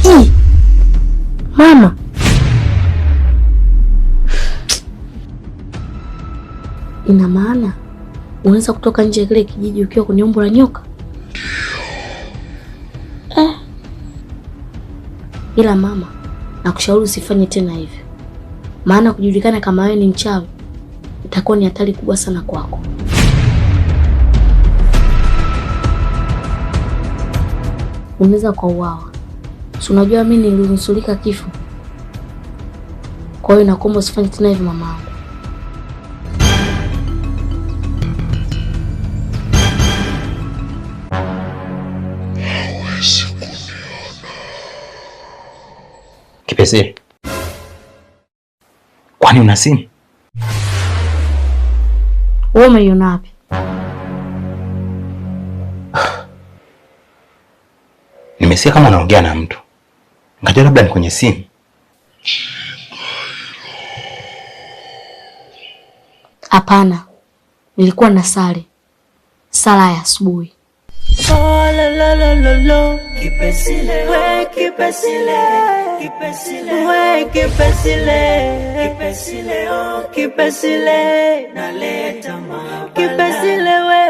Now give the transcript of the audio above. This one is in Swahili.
Ii, mama, ina maana unaweza kutoka nje ya kile kijiji ukiwa kwenye umbo la nyoka eh? Ila mama, nakushauri usifanye tena hivyo, maana kujulikana kama wewe ni mchawi itakuwa ni hatari kubwa sana kwako. Unaweza ukauawa. Si unajua mimi nilinusurika kifo. Kwa hiyo nakuomba usifanye tena hivyo mamangu. Hawezi kuniona. Kipesile, kwani una simu? Wewe umeiona wapi? Nimesikia kama unaongea na mtu, nikajua labda ni kwenye simu. Hapana, nilikuwa na sali sala ya asubuhi. Oh, la, la, la, la, la. Kipesile, we, kipesile, kipesile, we, kipesile, kipesile, oh, kipesile, naleta mabala. Kipesile, we.